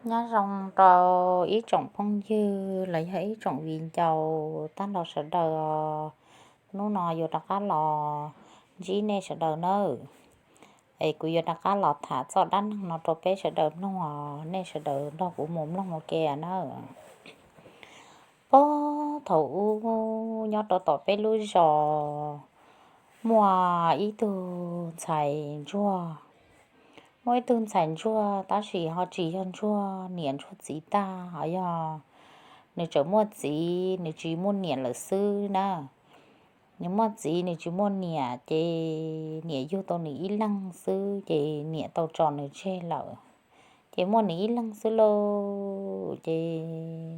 Nyob zoo rau ib tsoom phooj ywg los yog ib tsoom viv ncaus tag nrho sawv daws. Hnub no yuav rov qab los ntsib nej sawv daws nawb. Es kuv yuav rov qab los tham txoj dab neeg no rau peb sawv daws mloog os, nej sawv daws nrog kuv mus mloog ua ke nawb. Puag thaum ub nyob rau tom peb lub zos muaj ib tug ntxhais ntsuag. Muaj ib tug ntxhais ntsuag tab sis ho tsis yog ntsuag niam ntsuag txiv tag, ho yog nws tseem muaj txiv nws tsis muaj niam lawm xwb na. Nws muaj txiv nws tsis muaj niam ces niam yug tau nws ib leeg xwb ces niam tau tso nws tseg lawm. Ces muaj nws ib leeg xwb lauj, ces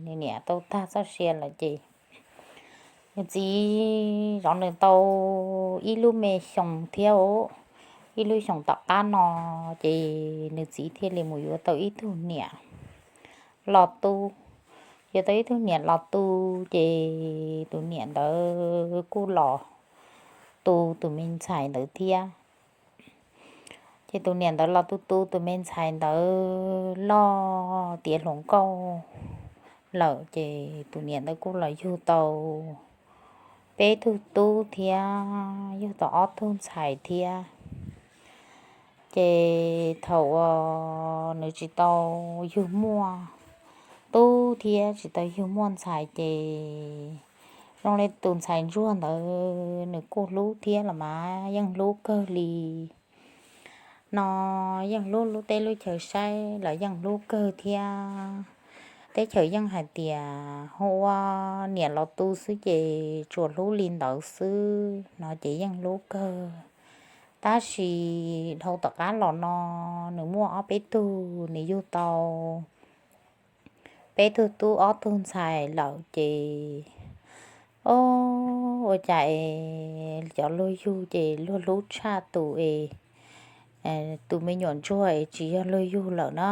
nws niam tau tag txoj sia lawm ces nws txiv zov nws tau ib lub me xyoo thiab, ib lub xyoo tom qab no ces nws txiv thiaj li mus yuav tau ib tug niam los tu. Yuav tau ib tug niam los tu ces tus niam ntawd kuj los tu tus me ntxhais ntawd thiab. Ces tus niam ntawd los tu tu tus me ntxhais ntawd loj tiav hluas nkauj lawm ces tus niam ntawd kuj los yug tau peb tug tub thiab, yug tau ob tug ntxhais thiab. Ces thaum uas nws tsis tau yug muaj tub thiab tsis tau yug muaj ntxhais ces zoo li tus ntxhais ntsuag ntawd nws kuj hlub thiab los mas yeej hlub kawg li no, yeej hlub lub teb lub chaw saib los yeej hlub kawg thiab. Teb chaws yeej hais tias hu ua niam los tu xwb ces tsuas hlub li ntawd xwb no ces yeej hlub kawg. Tab sis dhau tom qab los no nws muaj ob peb tug, nws yug tau peb tug tub ob tug ntxhais lawm ces, o, ua cas es cov luag yug ces luag hlub tshaj tus es tus me nyuam ntsuag es tsis yog luag yug lawm na.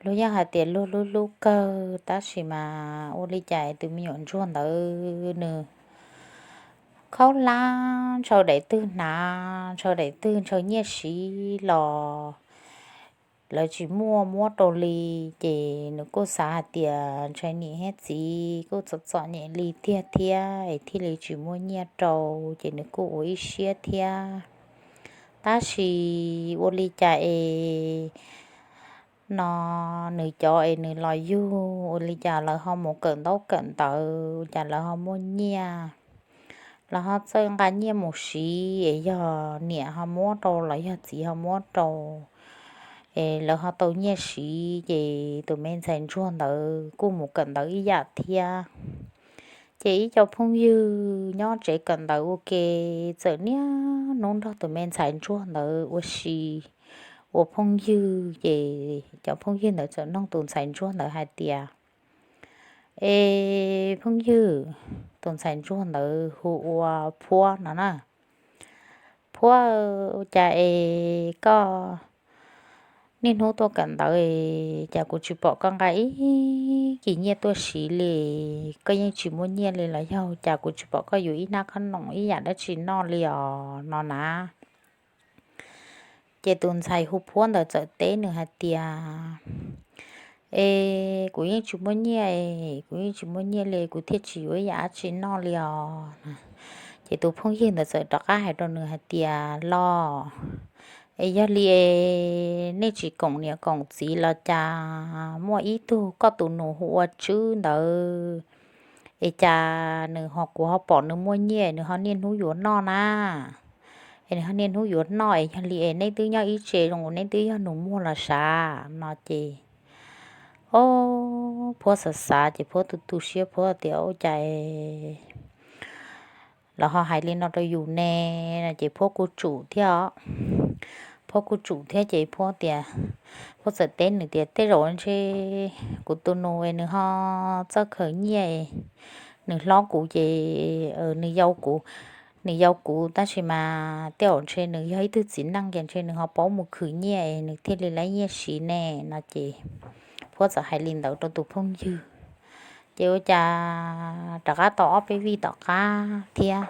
Luag yeej hais tias luag hlub hlub kawg tab sis mas ua li cas tus me nyuam ntsuag ntawd nws khaub hlab ntshaw daim twg hnav, ntshaw daim twg ntshaw nyiaj siv los lawv tsis muaj muab rau li. Ces nws kuj xav hais tias ntshai niam thiab txiv kuj txom txom nyem li tiag thiab es thiaj li tsis muaj nyiaj rau, ces nws kuj ua ib siab thiab. Tab sis ua li cas es no nws cov es nws los yug ua li cas lawv ho mus kawm ntaub kawm ntawv, ua cas lawv ho muaj nyiaj, lawv ho txawj nqa nyiaj mus siv es yog niam ho muab rau los yog txiv ho muab rau es lawv ho tau nyiaj siv ces tus me ntxhais ntsuag ntawd kuj mus kawm ntawv ib yam thiab. Ces ib co phooj ywg nyob tsev kawm ntawv ua ke txawm niaj hnub nrog tus me ntxhais ntsuag ntawd ua si ua phooj ywg ces cov phooj ywg ntawd txawm nug tus ntxhais ntsuag ntawd hais tias, es phooj ywg, tus ntxhais ntsuag ntawd hu ua Phuab no na. Phuab, ua cas es koj niaj hnub tuaj kawm ntawv es cas kuv tsis pom koj nqa ib kis nyiaj tuaj siv li? Koj yeej tsis muaj nyiaj li los yog cas kuv tsis pom koj yuav ib hnab khob noom ib yam dab tsi noj li os no na? Ces tus ntxhais hu Phuab ntawd txawm teb nws hais tias, es kuv yeej tsis muaj nyiaj, kuv yeej tsis muaj nyiaj li kuv thiaj tsis yuav ib yam dab tsi noj li os. Ces tus phooj ywg ntawd txawm rov qab hais rau nws hais tias, los es yog li es nej tsis koom niam koom txiv los cas muaj ib tug koj tus nus hu ua Tswb ntawd es cas nws ho, kuv ho pom nws muaj nyiaj nws ho niaj hnub yuav noj na. Es nws ho niaj hnub yuav noj es yog li es neb twb nyob ib tse zoo neb twb yog nus muag los sav no ces, o, Phuab xav xav ces Phuab tu tu siab Phuab tias, ua cas lawv ho hais li no rau yus ne no ces Phuab kuj tsum thiab os. Phuab kuj tsum thiab ces Phuab tias, Phuab txawm teb nws tias, tej zaum ntshe kuv tus nus es nws ho txawj khwv nyiaj, nws hlob kuv ces nws yau kuv, nws yau kuv tab sis mas tej zaum ntshe nws yog ib tug txiv neej ces ntshe nws ho paub mus khwv nyiaj es nws thiaj li lab nyiaj siv ne no ces Phuab txawm hais li ntawd rau tus phooj ywg. Ces ua cas rov qab tau ob peb vij tom qab thiab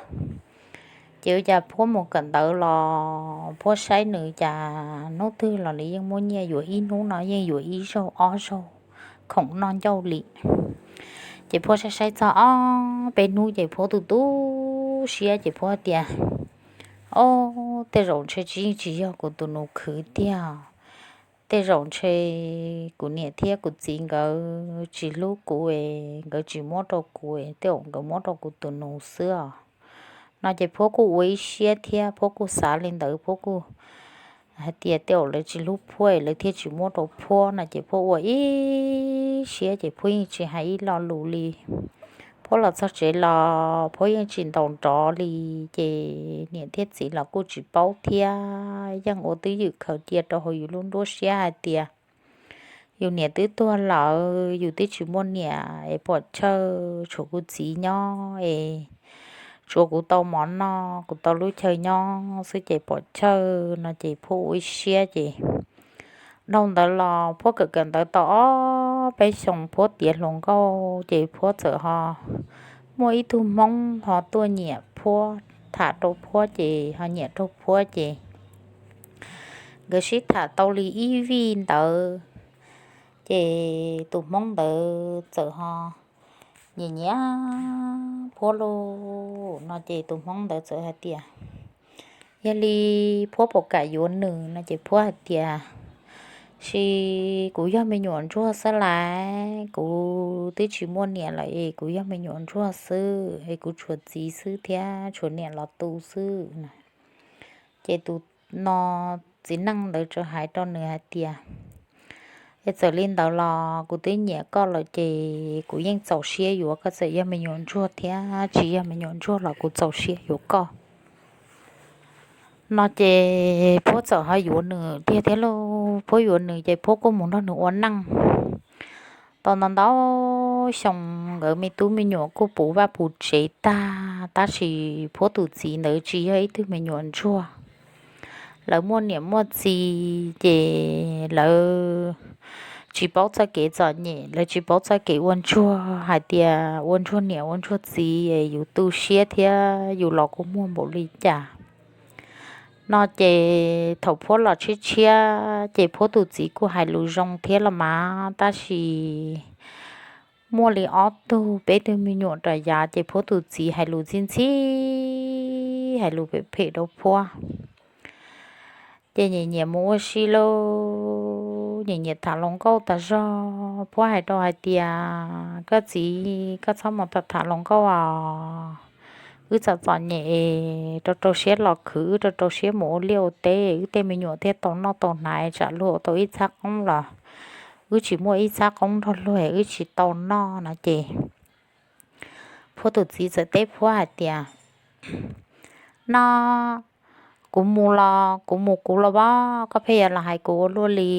Ces ua cas Phuab mus kawm ntawv los Phuab saib nws cas hnub twg los nws yeej muab nyiaj yuav, ib hnub no yeej yuav ib zaug ob zaug khoom noj ncauj li. Ces Phuab saib saib txog ob peb hnub ces Phuab tu tu siab ces Phuab tias, Ob, tej zaum ntshe tsis, yeej tsis yog kuv tus nus khwv tiag. Tej zaum ntshe kuv niam thiab kuv txiv nkawd tsis hlub kuv es nkawd tsis muab rau kuv, tej zaum nkawd muab rau kuv tus nus xwb os. No ces Phuab kuj ua ib siab thiab Phuab kuj xav li ntawd, Phuab kuj hais tias tej zaum lawv tsis hlub Phuab es lawv thiaj tsis muab rau Phuab no ces Phuab ua ib siab ces Phuab yeej tsis hais ib lo lus li. Phuab los txog tsev los Phuab yeej tsis ntaus nrov li, ces niam thiab txiv los kuj tsis paub thiab, yeej ua twj ywm khaws cia rau hauv yus lub nruab siab hais tias, Yus niam twb tuag lawm, yus twb tsis muaj niam es pom chawj tshuav kuv txiv nyob es tsuav kuv tau mov noj, kuv tau lub chaw nyob xwb ces pom chawj no ces Phuab ua ib siab ces dhau ntawd los Phuab kawm kawm ntawv tau ob peb xyoos Phuab tiav hluas nkauj ces Phuab txawm ho muaj ib tug Hmoob ho tuaj nyiam Phuab, tham rau Phuab ces ho nyiam rau Phuab ces nkawd sib tham tau li ib vij ntawd ces tus Hmoob ntawd txawm ho nyiam nyiam Phuab lauj. No ces tus Hmoob ntawd txawm hais tias, Yog li Phuab puas kam yuav nws? No ces Phuab hais tias, Sis kuv yog me nyuam ntsuag xwb las, kuv twb tsis muaj niam lawm es kuv yog me nyuam ntsuag xwb es kuv tshuav txiv xwb thiab tshuav niam los tu xwb. Ces tus no txiv neej ntawd txawm hais rau nws hais tias, Es txawm li ntawd los kuv twb nyiam koj lawm ces kuv yeej txaus siab yuav koj, txawm yog me nyuam ntsuag thiab tsis yog me nyuam ntsuag los kuv txaus siab yuav koj. No ces Phuab txawm ho yuav nws tiag thiab lauj. Phuab yuav nws ces Phuab kuj mus nrog nws ua neej tau ntau ntau xyoo, nkawd me tub me nyuam kuj puv vaj puv tsev tag, tab sis Phuab tus txiv ntawd tsis yog ib tug me nyuam ntsuag. Lawv muaj niam muaj txiv ces lawv tsis paub txoj kev txom nyem, lawv tsis paub txoj kev ua ntsuag, hais tias ua ntsuag niam ua ntsuag txiv yus tu siab thiab yus los kua muag npaum li cas. No ces thaum Phuab los tshiab tshiab ces Phuab tus txiv kuj hais lus zoo thiab los mas, tab sis muaj li ob tug peb tug me nyuam rau yav ces Phuab tus txiv hais lus ntxhib ntxhib, hais lus phem phem rau Phuab. Ces nyiam nyiam mus ua si lauj, nyiam nyiam tham hluas nkauj tas zog. Phuab hais rau hais tias, Koj txiv, koj txhob mus tham hluas nkauj os. Wb txom txom nyem es rau rau siab los khwv, wb rau rau siab mus ua liaj ua teb, wb tej me nyuam thiaj tau noj tau hnav, tsam luag ua tau ib txhab qoob los wb tsis muaj ib txhab qoob nrog luag, wb tsis tau noj no ces Phuab tus txiv txawm teb Phuab hais tias, No kuv mus los kuv mus kuv los as, koj pheej yuav los hais kuv ua luaj li.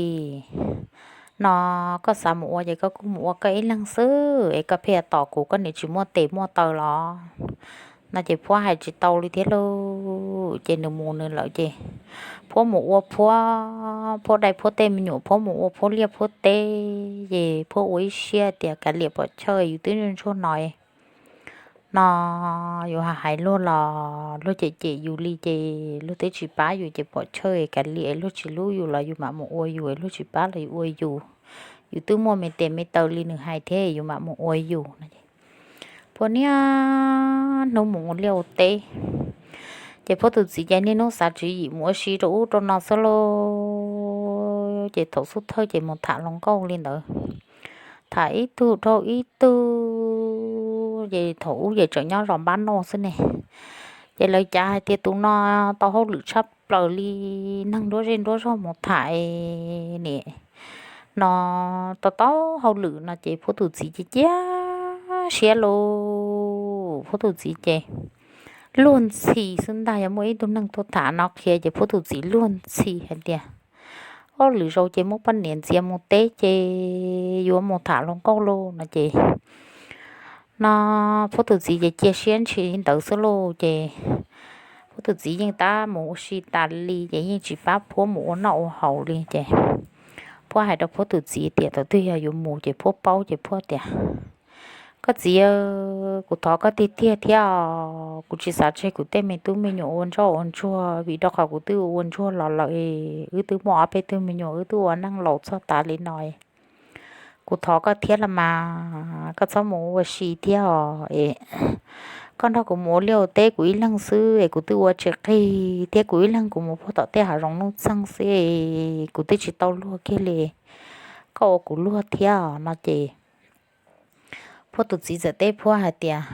No koj xav mus ua ces koj kuj mus ua koj ib leeg xwb es koj pheej yuav tos kuv, koj niam tsis muaj tes muaj taw los? No ces Phuab hais tsis tau li thiab lauj, ces nws mus nws lawm ces Phuab mus ua Phuab, Phuab dai Phuab tej me nyuam, Phuab mus ua Phuab liaj Phuab teb, ces Phuab ua ib siab tias, Kav liam pom chawj, yus twb ntsuag no no yus hais luag los luag cem cem yus li ces luag twb tsis pab yus ces pom chawj, kav liam, luag tsis hlub yus los yus mam mus ua yus, luag tsis pab los yus ua yus. Yus twb muaj me tes me taw li nws hais thiab, yus mam mus ua yus no. Phuab niaj hnub mus ua liaj ua teb, ces Phuab tus txiv ces niaj hnub xav tswv yim mus ua si rau ub rau no xwb lauj. Ces thaum xub thawj ces mus tham hluas nkauj li ntawd, tham ib tug dhau ib tug, ces thaum ub ces tseem nyob zos npab noj xwb ne. Ces lawv cav hais tias tus no tau hauj lwm tshaj plaws li, neeg nruab zej nruab zog mus tham niam no tau tau hauj lwm no ces Phuab tus txiv ces cia siab lauj. Phuab tus txiv ces luag ntxhi xwb ntag, yog muaj ib tug neeg tuaj tham no qhia ces Phuab tus txiv luag ntxhi hais tias, Ob, lwm zaus ces muab poj niam ntxias mus teb ces yuav mus tham hluas nkauj lauj no ces no Phuab tus txiv ces cia siab ntshis li ntawd xwb lauj. Ces Phuab tus txiv yeej tab mus ua si tas li ces yeej tsis pab Phuab mus ua noj ua haus li ces Phuab hais rau Phuab tus txiv tias thaum twg yog yuav mus ces Phuab paub ces Phuab tias, Koj txiv, kuv thov koj tiag tiag thiab os, kuv tsis xav tseg kuv tej me tub me nyuam ua ntsoj ua ntsuag, vim rau qhov kuv twb ua ntsuag los lawm, wb twb muaj ob peb tug me nyuam, wb twb ua neej laus txog tav li no. Kuv thov koj thiab los mas, koj txhob mus ua si thiab os. Koj nrog kuv mus ua liaj ua teb kuv ib leeg xwb es kuv twb ua tsis qig thiab, kuv ib leeg kuv mus puag tom tej hav zoov nuj txeeg xwb es kuv twb tsis tau luag kiag li, koj ua kuv luag thiab no ces Phuab tus txiv txawm teb Phuab hais tias,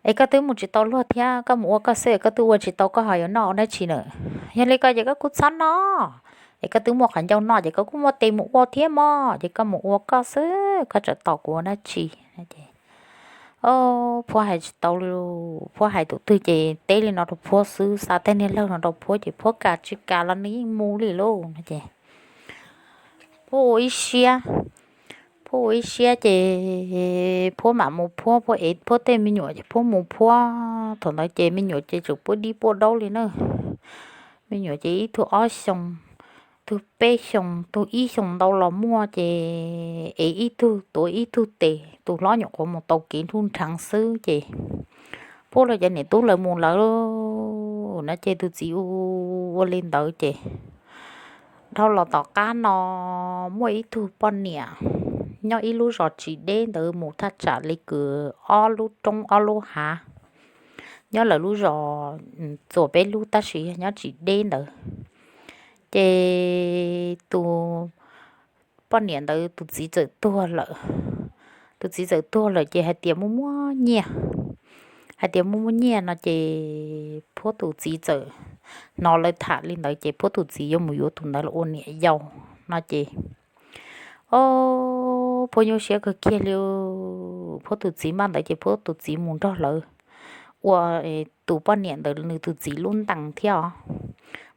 Es koj twb mus tsis tau luag thiab, koj mus ua koj xwb, koj twb ua tsis tau, koj ho yuav noj ua dab tsi na? Yog li ko ces koj kuj txhob noj, es koj twb muaj qhov ncauj noj ces koj kuj muaj tes mus ua thiab mog, ces koj mus ua koj xwb, koj tseem tos kuv ua dab tsi? Phuab hais tsis tau li, Phuab hais tus twg ces teb li no rau Phuab xwb, xa tej niag lawg no rau Phuab ces Phuab kam tsis kam los nws yeej mus li lauj no ces Phuab ua ib siab, Phuab ua ib siab ces Phuab mam mus, Phuab, Phuab ev Phuab tej me nyuam ces Phuab mus, Phuab thaum ntawd ces me nyuam ces tseem puab dib puab daub li na. Me nyuam ces ib tug ob xyoos, tug peb xyoos, tug ib xyoos ntau los muaj ces ev ib tug tuav ib tug tes, tus hlob nyuam qhuav mus tau kev nruj nrheev xwb ces Phuab lawv cov niam tub lawv mus lawm no ces tus txiv ua li ntawd ces dhau los tom qab no muaj ib tug poj niam nyob ib lub zos tsis deb ntawd mus thaj tsam li kwv ob lub roob ob lub hav, nyob lawv lub zos txuas peb lub tab sis yog nyob tsis deb ntawd. Ces tus poj niam ntawd tus txiv txawm tuag lawm. Tus txiv txawm tuag lawm ces hais tias muaj muaj nyiaj, hais tias muaj muaj nyiaj no ces Phuab tus txiv txawm hnov lawv tham li ntawd ces Phuab tus txiv yuav mus yuav tus ntawd los ua niam yau no ces, o, Phuab nyuaj siab kawg kiag li. Phuab tus txiv npaj ntawd ces Phuab tus txiv mus nrog lawv ua tus poj niam ntawd nws tus txiv lub ntees thiab os,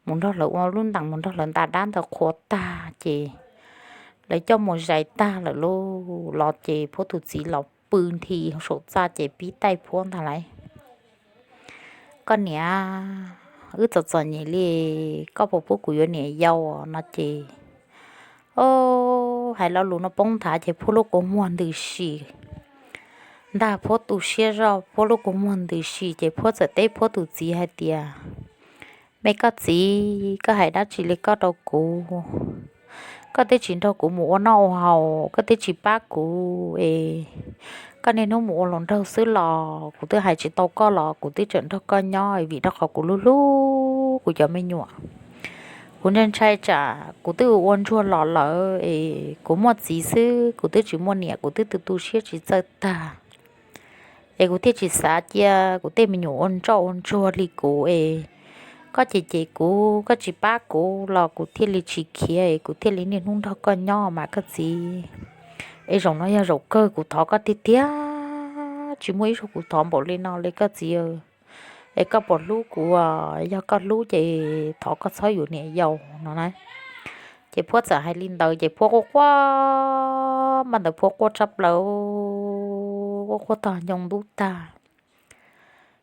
mus nrog lawv ua lub ntees, mus nrog lawv nta dab ntawd qhuav tag ces lawv coj mus zais tag lawm lauj los ces Phuab tus txiv los pw nthi saum txaj ces pib taij Phuab ntag lauj. Koj niam, wb txom txom nyem li, koj puas pub kuv yuav niam yau no ces, o, hais lo lus no poob nthav ces Phuab lub kua muag ntws si, ntag Phuab tu siab zoj, Phuab lub kua muag ntws si ces Phuab txawm teb Phuab tus txiv hais tias, Me koj txiv, koj hais dab tsi li koj rau kuv? Koj twb tsis nrog kuv mus ua noj ua haus, koj twb tsis pab kuv es koj niaj hnub mus ua hluas nraug xwb los kuv twb hais tsis tau koj los kuv twb tseem nrog koj nyob vim rau qhov kuv hlub hlub kuv cov me nyuam. Kuv ntshai ntshai tsam kuv twb ua ntsuag los lawm es kuv muaj txiv xwb, kuv twb tsis muaj niam, kuv twb tu tu siab tsis txawj tag es kuv thiaj tsis xav cia kuv tej me nyuam ua ntsoj ua ntsuag li kuv es koj cem cem kuv, koj tsis pab kuv los kuv thiaj li tsis khiav es kuv thiaj li niaj hnub nrog koj nyob mas koj txiv. Es zaum no yog zaum kawg, kuv thov koj tiag tiag, tsis muaj ib zaug kuv thov npaum li no li koj txiv. Es koj puas hlub kuv? Yog koj hlub ces thov koj txhob yuav niam yau no na. Ces Phuab txawm hais li ntawd ces Phuab quaj quaj, npaj ntawd Phuab quaj tshaj plaws, quaj quaj tog ncoo ntub tag.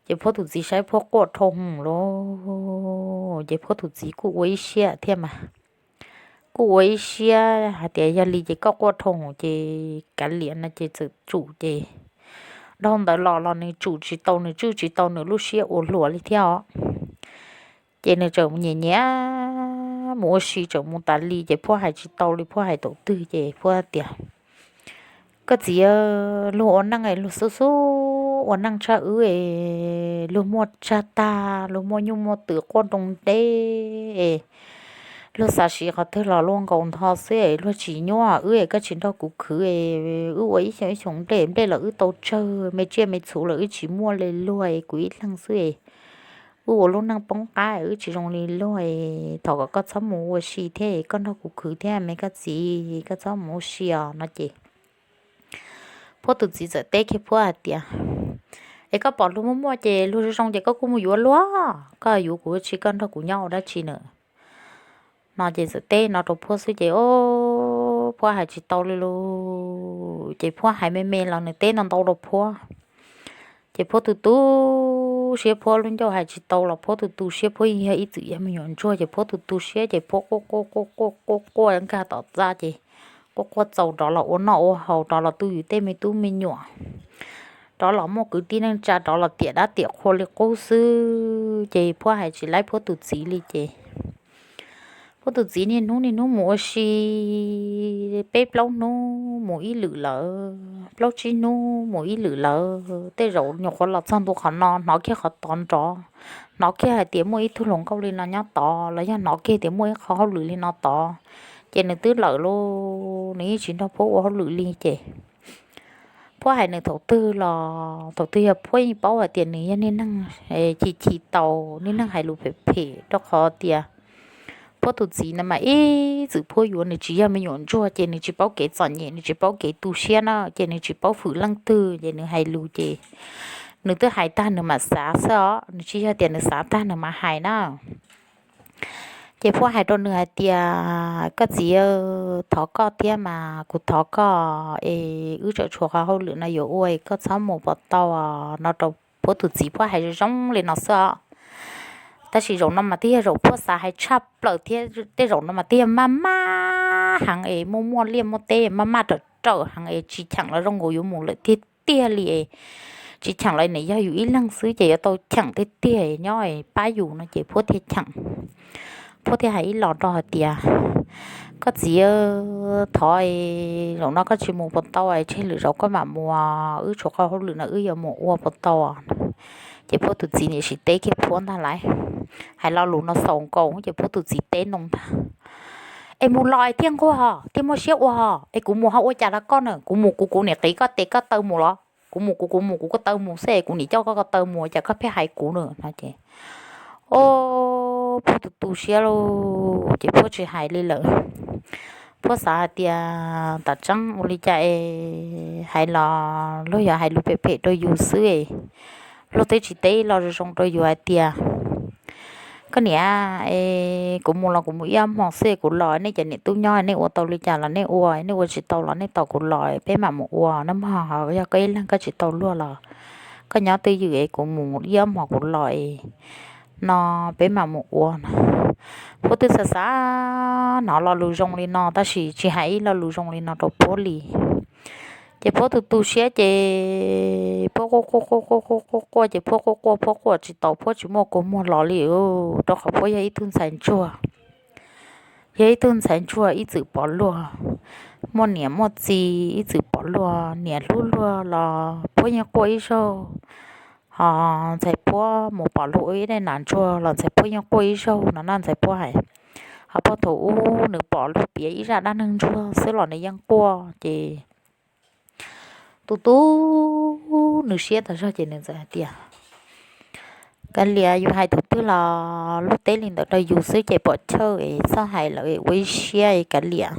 Ces Phuab tus txiv saib Phuab quaj dhau hwv lawm ces Phuab tus txiv kuj ua ib siab thiab mas, kuj ua ib siab hais tias yog li ces koj quaj dhau hwv ces kav liam no ces txawm tsum ces dhau ntawd los los nws tsum tsis tau, nws tswj tsis tau nws lub siab ua hluas li thiab os. Ces nws tseem nyiam nyiam mus ua si tseem mus tas li ces Phuab hais tsis tau li, Phuab hais thaum twg ces Phuab tias, Koj txiv, luag ua neej luag xub xub ua neej tshaj wb es luag muaj tsag tag, luag muaj nyuj muaj twm quaj nroo deb es luag xav siv qhov twg los luag nkaus ntho xwb es luag tsis nyuaj wb es koj tsis nrog kuv khwv es wb ua ib xyoo ib xyoo nplej nplej los wb tau tsawg, me tsiaj me txhu los wb tsis muaj li luag es kuv ib leeg xwb es wb ua lub neej poob qab wb tsis zoo li luag es thov kom koj txhob mus ua si thiab es koj nrog kuv khwv thiab me koj txiv, koj txhob mus ua si os no ces Phuab tus txiv txawm teb kiag Phuab hais tias, Es koj pom luag muaj muaj ces luag zoo zoo ces koj kuj mus yuav luag, koj yuav kuv ua tsi, koj nrog kuv nyob ua dab tsi na? No ces txawm teb no rau Phuab xwb ces o, Phuab hais tsis tau li lauj. Ces Phuab hais me me los nws teb no ntau rau Phuab. Ces Phuab tu tu siab, Phuab lub ncauj hais tsis tau los Phuab tu tu siab, Phuab yeej yog ib txwm yog me nyuam ntsuag ces Phuab tu tu siab ces Phuab quaj quaj quaj quaj quaj quaj nkag tom txaj ces quaj quaj txaus rov los ua noj ua haus, rov los tu yus tej me tub me nyuam, rov los muaj kwv tij neej tsa rov los tiam dab tiam qhua li qub xwb ces Phuab hais tsis laib Phuab tus txiv li ces Phuab tus txiv niaj hnub niaj hnub mus ua si, peb plaub hnub mus ib lwm lawm, plaub tsib hnub mus ib lwm lawm, tej zaum nyuam qhuav los txog ntua qhov no hnov kiag qhov tod nrov, hnov kiag hais tias muaj ib tug hluas nkauj li no nyob tod los yog hnov kiag tias muaj ib qho hauj lwm li no tod, ces nws twb lawm lauj, nws yeej tsis nrog Phuab ua hauj lwm li ces Phuab hais nws thaum twg los thaum twg yog Phuab yeej paub hais tias nws yog niag neeg chim chim taus, niag neeg hais lus phem phem rau qhov tias Phuab tus txiv na mas ib txwm Phuab yuav nws tsis yog me nyuam ntsuag ces nws tsis paub kev txom nyem, nws tsis paub kev tu siab na ces nws tsis paub fwm leej twg ces nws hais lus ces nws twb hais tag nws mam xav xwb os, nws tsis yog tias nws xav tag nws mam hais na. Ces Phuab hais rau nws hais tias, koj txiv, thov koj thiab mas kuv thov koj es wb tseem tshuav qhov hauj lwm no yuav ua, koj txhob mus puas tau no rau Phuab tus txiv. Phuab hais zoo zoo li no xwb os. Tab sis zaum no mas twb yog zaum Phuab xav hais tshaj plaws thiab, tej zaum no mas twb yog maj maj heev es muaj muaj liaj muaj teb maj maj rawm rawm heev es tsis cheem los zoo nkaus yuav mus lawm tiag tiag li es tsis cheem los nws yog yus ib leeg xwb ces yuav tau cheem tiag tiag nyob pab yus no ces Phuab thiaj cheem. Phuab thiaj hais ib los rau hais tias, koj txiv, thov zaum no koj tsis mus puas tau, tseg lwm zaus koj mam mus, wb tshuav qhov hauj lwm no wb yuav mus ua puas tau. Ces Phuab tus txiv niam sim teb kiag Phuab ntag lauj. Hais lo lus no xaus nkaus ces Phuab tus txiv teb ntoo ntag, es mus los es thiaj nquag ho thiaj muaj siab ua ho, es kuv mus ho ua cas rau koj na, kuv mus kuv kuv niam qiv koj tes koj taw mus los, kuv mus kuv kuv mus kuv ko taw mus xwb es kuv niam coj koj ko taw mus cas koj pheej hais kuv na no ces, o, Phuab tus tu siab lauj ces Phuab tsis hais li lawm. Phuab xav hais tias tam tseeb ua li cas es hais los luag yog hais lus phem phem rau yus xwb es luag twb tsis teb lo zoo zoo rau yus hais tias, koj niam, kuv mus los kuv mus ib ob hmos xwb kuv los, nej cov niam tub nyob nej ua tau li cas los nej ua, nej ua tsis tau los nej tos kuv los peb mam mus ua na mog, yog koj ib leeg koj tsis tau luag los koj nyob twj ywm es kuv mus ib ob hmos kuv los no peb mam mus ua no. Phuab twb xav xav hnov lo lus zoo li no tab sis tsis hais ib lo lus zoo li no rau Phuab li. Ces Phuab tus tu siab ces Phuab quaj quaj quaj quaj quaj quaj quaj ces Phuab quaj quaj Phuab quaj tsis tau, Phuab tsis muaj kua muag los li, rau qhov Phuab yog ib tug ntxhais ntsuag. Yog ib tug ntxhais ntsuag ib txwm pom luag, muaj niam muaj txiv ib txwm pom luag, niam hlub luag los Phuab yeej quaj ib zaug. Ho ntxhais Phuab mus pom luag ua ib daim nas ntsuag los ntxhais Phuab yeej quaj ib zaug no na ntxhais Phuab hais. Ho puag thaum ub nws pom luag piav ib zaj dab neeg ntsuag xwb los nws yeej quaj ces tus tub nws siab tas zog ces nws txawm hais tias, kav liam, yus hais thaum twg los luag teb li ntawd rau yus xwb ces pom chawj es txhob hais lawm es ua ib siab es kav liam.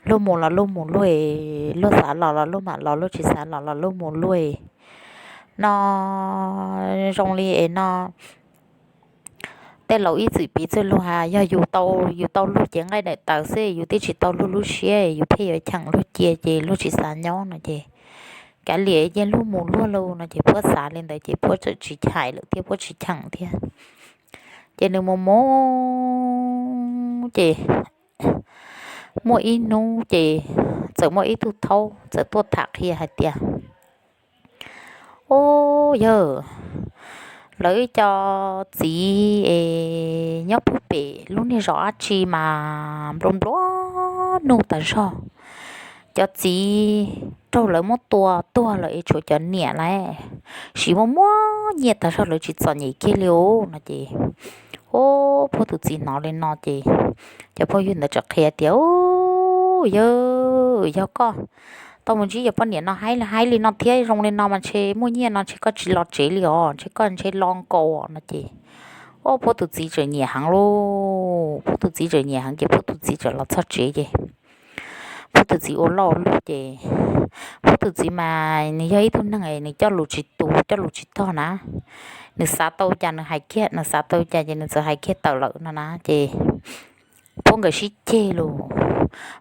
Luag mus los luag mus luag es, luag xav los los luag mam los, luag tsis xav los los luag mus luag es no zoo li es no. Tej laus ib txwm piv txwv luag has, yog yus tau, yus tau luag cev nqaij daim tawv xwb yus twb tsis tau luag lub siab, yus pheej yuav cheem luag cia ces luag tsis xav nyob no ces, kav liam cia luag mus luag lauj no ces Phuab xav li ntawd ces Phuab txawm tsis hais lawm thiab Phuab tsis cheem thiab. Ces nws mus mus ces muaj ib hnub ces txawm muaj ib tug thaub txawm tuaj tham qhia hais tias, ub yawg, lawv cov txiv es nyob puag pem lub niag zos dab tsi mas nplua nplua nuj tas zog. Cov txiv raug lawv muab tua tuag lawm es tshuav cov niam lawm, sim muaj muab nyiaj tas zog lawv tsis txom nyem kiag li os no ces, ub, Phuab tus txiv hnov li no ces cov phooj ywg ntawd txawm qhia tias, ub yawg, yog koj tau mus ntsib cov poj niam no haib li no thiab zoo li no mas ntshe muaj nyiaj no ntshe koj tsis los tsev li os, ntshe koj ntshe lo nkaus no ces, ub, Phuab tus txiv txawm nyiam heev lauj, Phuab tus txiv txawm nyiam heev ces Phuab tus txiv txawm los txog tsev ces Phuab tus txiv ua loj ua luj ces, Phuab tus txiv mas nws yog ib tug neeg nws coj lus tsis tu coj lus tsis tog na. Nws xav tau cas nws hais kiag, nws xav tau cas ces nws txawm hais kiag tawm lawm no na ces Phuab nkawd sib ceg lauj.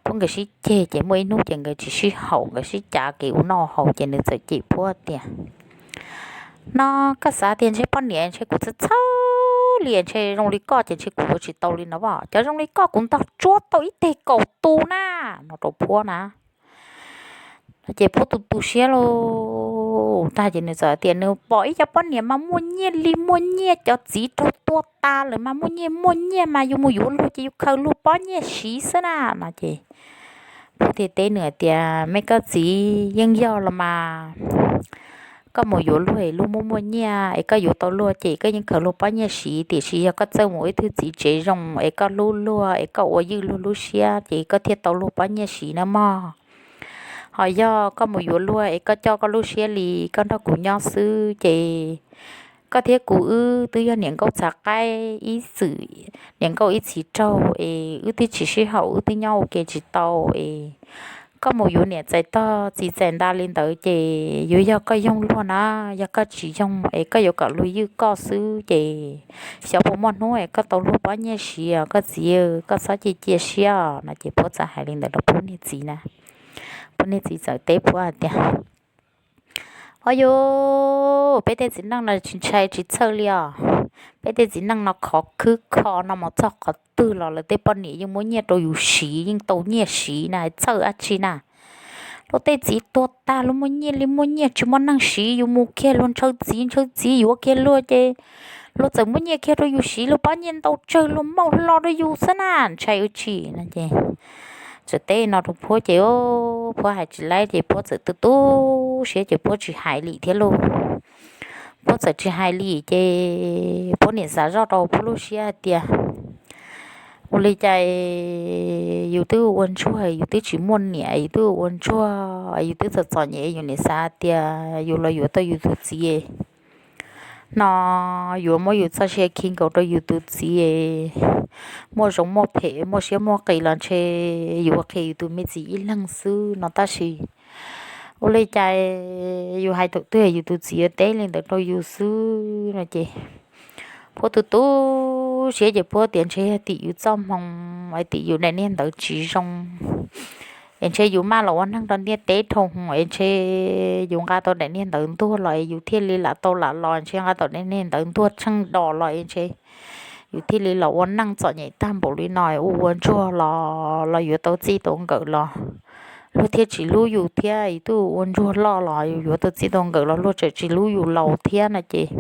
Phuab nkawd sib ceg ces muaj ib hnub ces nkawd tsis sib haum, nkawd sib cav kev ua noj haus ces nws txawm cem Phuab tias, no koj xav tias ntshe poj niam ntshe kuv txhawj txhawj li, ntshe zoo li koj ces ntshe kuv yuav tsis tau li no as. Cov zoo li koj kuv ntog tsuab tau ib teg kaum tus na, no rau Phuab na. Ces Phuab tu tu siab lauj, tag ces nws txawm tias nws pom ib cov poj niam mas muaj nyiaj li muaj nyiaj, cov txiv raug tua tas lawm mas muaj nyiaj muaj nyiaj mas yus mus yuav luag ces yus khaws luag pob nyiaj siv xwb na, no ces Phuab thiaj teb nws hais tias, me koj txiv, yeej yog los mas, koj mus yuav luag es luag muaj muaj nyiaj es koj yuav tau luag ces koj yeej khaws luag pob nyiaj siv, tiam sis yog koj txawj mus ib tug txiv tsev zoo es koj hlub luag es koj ua ywj luag lub siab ces koj thiaj tau luag pob nyiaj siv na mog. Ho yog koj mus yuav luag es koj coj koj lub siab li koj nrog kuv nyob xwb ces koj thiab kuv wb twb yog niam nkauj txhav qaib ib txwm, niam nkauj ib txhis raug es wb twb tsis sib haum, wb twb nyob ua ke tsis tau es koj mus yuav niam txais tog txiv txais nta li ntawd ces yuav yog koj yoog luag na, yog koj tsis yoog es koj yuav kom luag ywj koj xwb ces xyov puas muaj hnub es koj tau luag pob nyiaj siv os koj txiv, koj txhob cia cia siab os, no ces Phuab txawm hais li ntawd rau Phuab niag txiv na. Phuab niag txiv txawm teb Phuab hais tias, o yus, peb tej txiv neej no tsis ntshai tsis txhawj li os. Peb tej txiv neej no khov khwb kho no mus txog qhov twg los lawv tej poj niam yeej muab nyiaj rau yus siv, yeej tau nyiaj siv na, txhawj dab tsi na. Luag tej txiv tuag tag luag muaj nyiaj li muaj nyiaj tsis muaj neeg siv, yus mus kiag luag ntshaw txiv ntshaw txiv yuav kiag luag ces luag txawm muab nyiaj kiag rau yus siv, luag pob nyiaj ntau tsawg luag mauj hlo rau yus xwb na, ntshai ua tsi no ces txawm teb no rau Phuab ces Phuab hais tsis laib ces Phuab txawm tu tu siab ces Phuab tsis hais li thiab lauj. Phuab txawm tsis hais li ces Phuab niam xav zoj rau Phuab lub siab hais tias, ua li cas yus twb ua ntsuag yus twb tsis muaj niam, yus twb ua ntsuag yus twb txom txom nyem, yus niam xav tias yus los yuav tau yus tus txiv no yuav muab yus txoj sia khi nkaus rau yus tus txiv, muaj zoo muaj phem muaj siab muaj qis los ntshe yus ua qhia yus tus me txiv ib leeg xwb no tab sis ua li cas yus hais thaum twg yus tus txiv yuav teb li ntawd rau yus xwb no ces Phuab tu tu siab ces Phuab tias ntshe yog tim yus txoj hmoo, es tim yus daim niag ntawv tsis zoo, es ntshe yus maj los ua neeg rau ntiaj teb dhau hwv es ntshe yus nqa tau daim niag ntawv ntuag los es yus thiaj li lam tau lam los, ntshe nqa tau daim niag ntawv ntuag tsheej dos los es ntshe yus thiaj li los ua neej txom nyem tag npaum li no, ua ua ntsuag los los yuav tau txij tau nkawm los luag thiaj tsis hlub yus thiab, yus twb ua ntsuag loj los yus yuav tau txij tau nkawm los luag tseem tsis hlub yus laus thiab no ces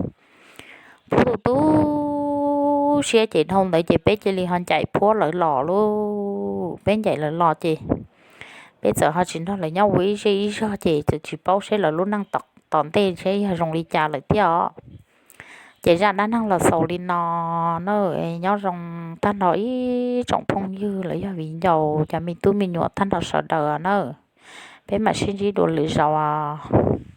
Phuab tu tu siab ces dhau ntawd ces peb cia li ho ncaim Phuab lawv los lauj. Peb ncaim lawv los ces peb txawm ho tsis nrog lawv nyob ua ib zej ib zog ces txawm tsis paub seb lawv lub neej tom ntej seb yog zoo li cas lawm thiab os. Ces zaj dab neeg los xaus li no na. Nyob zoo tag nrho ib tsoom phooj ywg los yog viv ncaus cov me tub me nyuam tag nrho sawv daws na. Peb mam sib ntsib dua lwm zaus os.